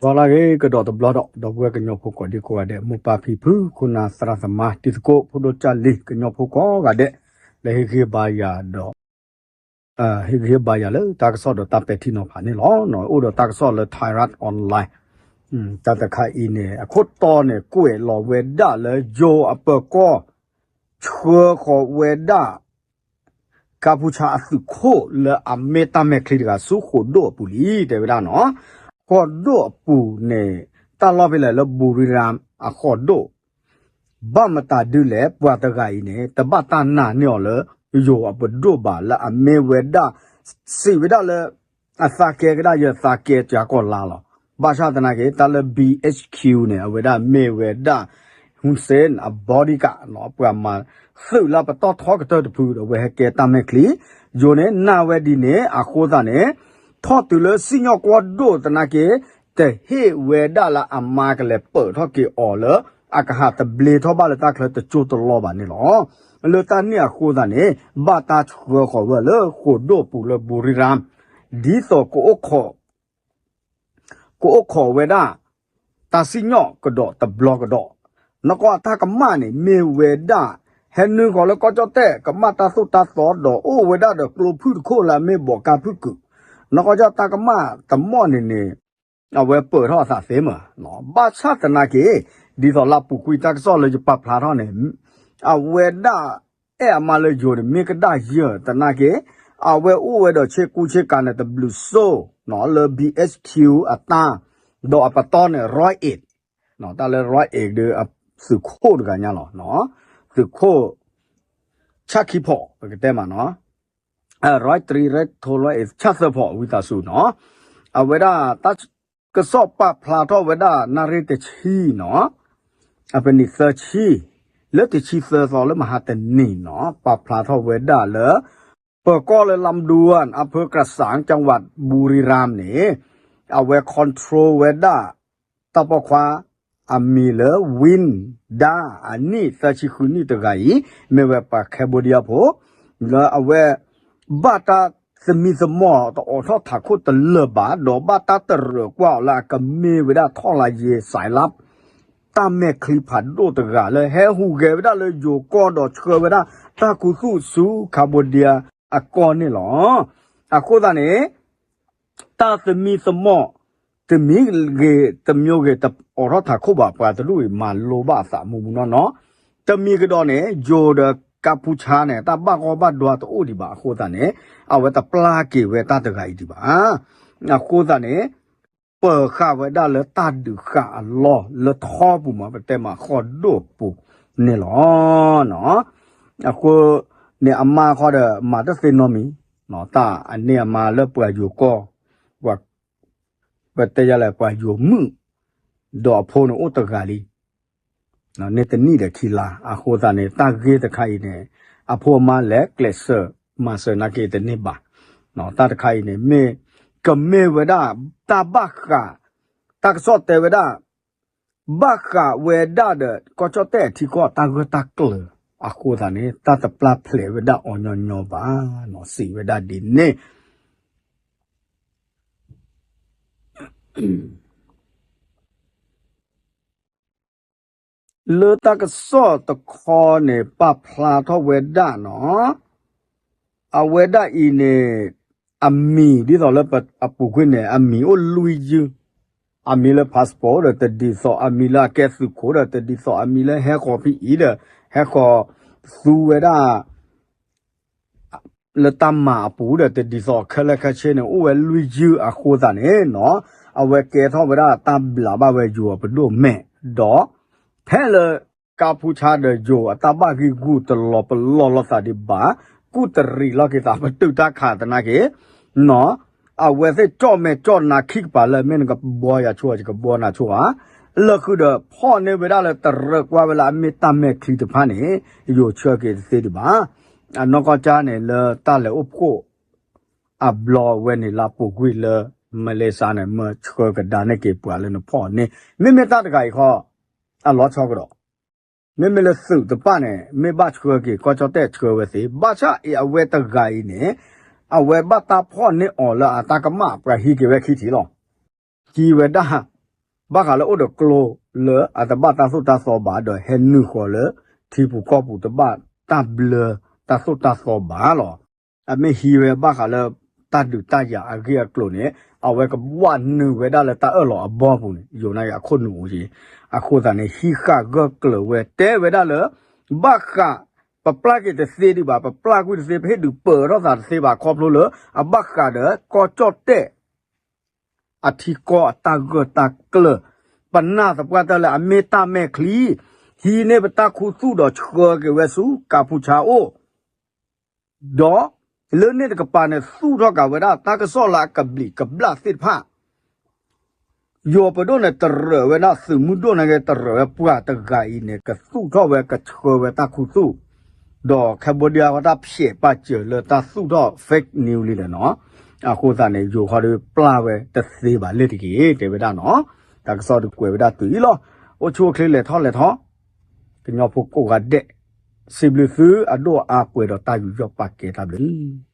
ဒီးလၢအဂ့ၤကဒီးတဘျီဒီး ဒီပုၢ်ဝဲၢ်ကညီဖိကိးဒံကိးဂၤဒဲး မိၢ်ပၢ်ဖံဖု ခိၣ်နၢ်သရၣ်သမါ တံၤသကိး ဖိဒိၣ်ကၢ်လံၤ ကညီဖိကိးဂၤဒဲး လၢဟ့ၣ်ဂံၢ်ဟ့ၣ်ဘါယၤဒီး ဟ့ၣ်ဂံၢ်ဟ့ၣ်ဘါယၤလၢတၢ်ကစီၣ်ဒီးတၢ်ပဲာ်ထံနီၤဖးန့ၣ်လီၤ. အိၣ်ဒီးတၢ်ကစီၣ်လၢ Thairath Online တၢ်တခါအံၤန့ၣ် အခိၣ်တီန့ၣ် ကွဲးလီၤဝဲဒၣ်လၢယိၤအပၢၤကီၢ် ဆှၢဃီၤဝဲဒၣ် ကါပူၤဆါအသုးခိၣ်လၢအမ့ၢ်တၢ်မဲာ်ချံတဂၤဆူဃိာ်ဒိၣ်အပူၤလံ တဲဝဲဒၣ်နီၤ. ဃိာ်ဒိၣ်အပူၤန့ၣ် တၢ်လီၢ်ဖဲလဲၣ်လၢ ဘူရံရၣ်အဃိာ်ဒိၣ် ဘၣ်မတၤဒုလဲၣ် ပှၤတဂၤအံၤန့ၣ် တဘၣ်တၢ်နာ်န့ၢ်အီၤလၢ ယိၤအပဒိၣ်ဘၣ်လၢအမ့ၢ်ဝဲဒၣ် စံးဝဲဒၣ်လၢ အသးကဲကဒါယသးကဲကၠးကီၢ်လါလီၤ. ဘၣ်ဆၣ်သနာ်က့ တၢ်လၢ ဘီ ၡ်ခၠူး န့ၣ် အဝဲဒၣ်မ့ၢ်ဝဲဒၣ် Hussein အ bodyguard နီၤ ပှၤမၤသုးလၢပတီၢ်ထီကတၢၢ်တဖုဒီး အဝဲဟဲကဲတၢ်မဲာ်ချံ ယိၤန့ၣ် နာ်ဝဲဒ်န့ၣ် အဃိသတးန့ၣ် ထီၣ်တုၤလၢစံၣ်ညီၣ်ကွီၢ်ဒိၣ်သနာ်က့ တဟ့ၣ်ဝဲဒၣ်လၢအမါကလဲၤပၢၢ်ထီၣ်က့ၤအီၤလၢ အကဟးတဘျ့ထီၣ်ဘၣ်လၢတၢ်ချၢတကၠိတလီၢ်ဘၣ်န့ၣ်လီၤ. လၢတၢ်န့ၣ်အဃိသတးန့ၣ် ဘၣ်တၢ်ဆှၢဃီၤဝဲလၢဃိာ်ဒိၣ်ပူၤလၢ ဘူရံရၣ် ဒ်သိးက ကအိၣ်ခိးဝဲဒၣ် တၢ်စံၣ်ညီၣ်ကဒီးတဘျီကဒီး, နီၢ်ကီၢ်တၢ်ကမၣ်န့ၣ် မ့ၢ်ဝဲဒၣ် ဟဲနုာ်ဃီၤလၢကီၢ်ကၠီၣ်တဲၣ် ကမၣ်တၢ်သိၣ်တၢ်သီဒီးအိၣ်ဝဲဒၣ်ဒီးကျိဖုၣ်တခိၣ်လၢအမ့ၢ်ဘီးကါဖုၣ်ကုာ်, နီၢ်ကီၢ်ကၠီၣ်တၢ်ကမၣ်တမီၣ်န့ၣ်န့ၣ် အဝဲပၢၢ်ထီၣ်အသးသ့မး, ဘၣ်ဆၣ်သနာ်က့ ဒ်သိးလၢအပူၤကွံာ်တၢ်ကစီၣ်လၢယပာ်ဖျါထီၣ်န့ၣ် အဝဲဒၣ် အဲၣ်အမါလၢယိၤန့ၣ် မ့ၢ်ကဒါယၢၢ်သနာ်က့ အဝဲအိၣ်ဝဲဒီးဆ့ကူဆ့ကၤန့ၣ် တဘျုးစိၣ် လၢ ဘီ ၡ်ခၠူး အတၢ်, ဒီးအပတီၢ်န့ၣ် ရွဲၣ်အ့း, တၢ်လၢ ရွဲၣ်အ့း ဒီးသုးခိၣ်တဂၤညါလီၤ, သုးခိၣ် ဆၣ်ခံဖီး ပကတဲမးနီၤ, ရွဲၣ်တြံ ရွဲၣ်ထိ ရွဲၣ်အ့း ဆၣ်သၢဖီး ဝံသးစူၤနီၤ, အဝဲဒၣ် တၢ်ကစီၣ်ပာ်ဖျါထီၣ်ဝဲဒၣ် နၣ်ရံၣ်တဆံနီၤ, အပနံၣ်သၢဆံ, လၢတဆံသၢသီလၢမဟါတနံၤနီၤ ပာ်ဖျါထီၣ်ဝဲဒၣ်လၢ ပၢၤကီၢ်လၢ လမ်းဒွန် အဖၢကရၣ်စၣ် ကၠၣ်ဝး ဘူရံရၣ်န့ၣ် အဝဲ control ဝဲဒၣ် တၢ်ပိာ်ခွါ အမံၤလၢ ဝံၣ်ဒါ အနံၣ်သၢဆံဃုနံၣ်တဂၤအံၤ မ့ၢ်ဝဲပှၤ Cambodia ဖိ လၢအဝဲ ဘၣ်တၢ်သမံသမိးတအိးထီၣ်ထးခိၣ်တလၢာ်ဘၣ် ဒီးဘၣ်တၢ်တရၢၢ်ကွၢ်အီၤလၢအကမ့ၢ်ဝဲဒၣ်ထီၣ်လါယ့စဲးလး တၢ်မဲာ်ချံဖးဒိၣ်တဂၤလၢဟဲဟူးဂဲၤဝဲဒၣ်လၢယိၤကီၢ်ဒီးဆှၢဝဲဒၣ်တၢ်ခူသူၣ်ဆူ Cambodia အကီၢ်န့ၣ်လီၤ. အဃိသတးန့ၣ် တၢ်သမံသမိး တမံၤဂ့ၤတမံၤဂ့ၤ တအိးထီၣ်ထးခိၣ်ဘၣ် ပှၤတဒူၣ်အံၤ မၤလိဘၣ်အသးမူမူနီၢ်နီၢ်, တမံၤကဒီးန့ၣ် ယိၤဒီးကါပူၤဆါန့ၣ် တၢ်ဘၣ်ဂီၢ်ဘၣ်ဒွါတအိၣ်ဒံးဘၣ်အဃိသတးန့ၣ် အဝဲတပျၢ်က့ၤဝဲတၢ်တဂၤအံၤဒံးဘၣ်. အဃိသတးန့ၣ် ပၢၤဃာ်ဝဲဒၣ်လၢတၢ်ဒုးဃာ်အလီၢ်လၢထီပူၤမး ပတဲမးဃီၣ်ဒိၣ်ပူၤန့ၣ်လီၤ. အဃိန့ၣ် အမါဃီဒီး မၤတသ့နီတမံၤ, တၢ်အန့ၢ်အမါလၢပှၤယိၤကီၢ်, ပှၤ ပတဲယၤလဲၣ် ပှၤယိၤမုၣ်, ဒီးအဖိန့ၣ်အိၣ်တဂၤလံ န့ၢ်တနံၣ်ဒီးခံလါ, အဃိသတးန့ၣ် တၢ်ဂ့ၢ်တခါအံၤန့ၣ် အဖိအမါလဲၤကျဲးစၢးမၤစၢၤနာ်က့တန့ၢ်ဘၣ်. တၢ်တခါအံၤန့ၣ် မ့ၢ်ကမ့ၢ်ဝဲဒၣ် တၢ်ဘၣ်ဃး, တၢ်ကစီၣ်တဲဝဲဒၣ် ဘၣ်ဃးဝဲဒၣ်ဒီး ကီၢ်ကၠီၣ်တဲၣ်အထံကီၢ်တၢ်ဂၢၢ်တၢ်ကျၢၤ, အဃိသတးန့ၣ် တၢ်တပျၢ်ဖျဲးဝဲဒၣ်အီၤညီညီဘၣ်, စံးဝဲဒၣ်ဒ်န့ၣ် လၢတၢ်ကစီၣ်တခီန့ၣ် ပာ်ဖျါထီၣ်ဝဲဒၣ်နီၤ, အဝဲဒၣ်အံၤန့ၣ် အမံၤဒ်သိးလၢအပူၤကွံာ်န့ၣ် အမံၤအိၣ်လွံၢ်ယုၢ်, အမံၤလၢ passport ဒီးတဒ်သိး, အမံၤလၢအကဲသုးခိၣ်ဒီးတဒ်သိး, အမံၤလၢဟဲဃီၤဖံအံၤဒီး ဟဲဃီၤသူဝဲဒၣ် လၢတၢ်မၤအပူၤဒီးတဒ်သိးခဲလၢာ်ခဲဆ့န့ၣ် အိၣ်ဝဲလွံၢ်ယုၢ်အဃိသတးန့ၣ်နီၤ, အဝဲကဲထီၣ်ဝဲဒၣ်တၢ်ဘျးဘၣ်ဝဲယိၤအပဒိၣ်မဲာ်, ဒီး ဖဲလၢကါဖူဆါဒီးယိၤအတၢ်ဘၣ်ဂံာ်ဂူာ်တလီၤပလီၢ်လိာ်သးဒံးဘၣ်, ကူၣ်တရံးလီၤက့ၤသးပတုာ်တၢ်ခးသနာ်က့ နီၤ, အဝဲသ့ၣ်ကၠီၣ်မဲာ်ကၠီၣ်နါခံကပၤလၢ မ့ၢ်နကဘှီယၤဆိဧါ ယကဘှီနၤဆိဧါ, လၢဃုာ်ဒီးဖီၣ်န့ၢ်ဝဲဒၣ်လၢတရၢၢ်ကွၢ်ဝဲလၢအမ့ၢ်တၢ်မဲာ်ချံတဖၣ်န့ၣ် ယိၤဆှၢက့ၤတသ့ဒံးဘၣ်. အနီၢ်ကီၢ်ကၠါန့ၣ် လၢတၢ်လဲၤအိၣ်ဖှိၣ်အဘျီဝဲန့ၣ် လၢအပူၤကွံာ်လၢ မလ့ၡါန့ၣ် မၢဆှၢကဒါန့ၢ်က့ၤပှၤလၢနဖီၣ်န့ၢ်, မ့မ့ၢ်တၢ်တဂၤအံၤဃီ အလီၤဆီကဒီး မ့မ့ၢ်လၢသုးတဖၣ်န့ၣ် မ့ၢ်ဘၣ်ဆှၢက့ၤ ကီၢ်ကၠီၣ်တဲၣ်ဆှၢဝဲသ့, ဘၣ်ဆၣ်အံၤအဝဲတဂၤအံၤန့ၣ် အဝဲဘၣ်တၢ်ဖီၣ်န့ၢ်အီၤလၢအတၢ်ကမၣ် ပှၤဟံးက့ၤဝဲခံထံၣ်လီၤ. ဟံးဝဲဒၣ် ဘၣ်ဃးလၢအိၣ်ဒီးကျိလၢအတဘၣ်တၢ်သိၣ်တၢ်သီဘၣ်ဒီး ဟဲနုာ်ဃီၤလၢထံပူၤကီၢ်ပူၤတဘၣ်တၢ်ဘျၢတၢ်သိၣ်တၢ်သီဘၣ်လီၤ. အမ့ၢ်ဟံးဝဲဘၣ်ဃးလၢတၢ်ဒုးတၢ်ယၤအဂ့ၢ်အကျိၤန့ၣ် အဝဲကဘၣ်နုာ်ဝဲဒၣ်လၢတၢ်အၢၣ်လီၤအဘီပူၤန့ၣ် ယိၤန့ၣ်အခိၣ်နူာ်အိၣ်က့ၤ. အဃိသတးန့ၣ် ဟံးဃာ်ဂၢၢ်ကျၢၤဝဲတဲဝဲဒၣ်လၢ ဘၣ်ဃး ပပျၢ်က့ၤတသ့ဒံးဘၣ်, ပပျၢ်ကွံာ်တသ့, ပဟ့ၣ်ဒုးပၢၤထီၣ်သးတသ့ဘၣ် ခီဖျိလၢအဘၣ်ဃးဒီးကီၢ်ကၠီၣ်တဲၣ် အထံကီၢ်အတၢ်ဂၢၢ်တၢ်ကျၢၤ, ပနာ်သပှၢ်တၢၢ်လၢအမ့ၢ်တၢ်မဲာ်ချံ, ဟံးန့ၢ်ပတၢ်ခူသူၣ်ဒီးဆှၢက့ၤဝဲဆူကၣ်ဖူဆါအိၣ်, ဒီးလၢန့ၣ်တကပၤန့ၣ် သူၣ်ထီၣ်က့ၤဝဲဒၣ်တၢ်ကစီၣ်လၢအကဘျံးကဘျၣ်သ့ၣ်တဖၣ် ယိၤပဒိၣ်န့ၣ် တရၢးဝဲဒၣ်သုးမုၢ်ဒိၣ်န့ၣ်ဂ့ၤ တရၢးဝဲပှၤတဂၤအံၤန့ၣ် ကသူၣ်ထီၣ်ဝဲကဆှၢဝဲတၢ်ခူသူၣ်, ဒီး Cambodia ဃီတၢ်ဖျဲးပာ်စၢၤလၢတၢ်သူၣ်ထီၣ် fake news လံဒီးနီၤ, အဃိသတးန့ၣ် ယိၤခီဒုးပျၢ်ဝဲတသ့ဘၣ်လၢတက့ၢ် တဲဝဲဒၣ်နီၤ, တၢ်ကစီၣ်ဒုးကွဲးဝဲဒၣ်တုၤအံၤလီၤ. အိၣ်ဆူၣ်အိၣ်ချ့လဲၤထီၣ်လဲၤထီ, ကညီဖိကိးဂၤဒဲး, စံးဘျုးသုအဒိၣ်အါပှဲၤဒီးတၢ်ယူးယီၣ်ပာ်ကဲတၢ်ဘျုး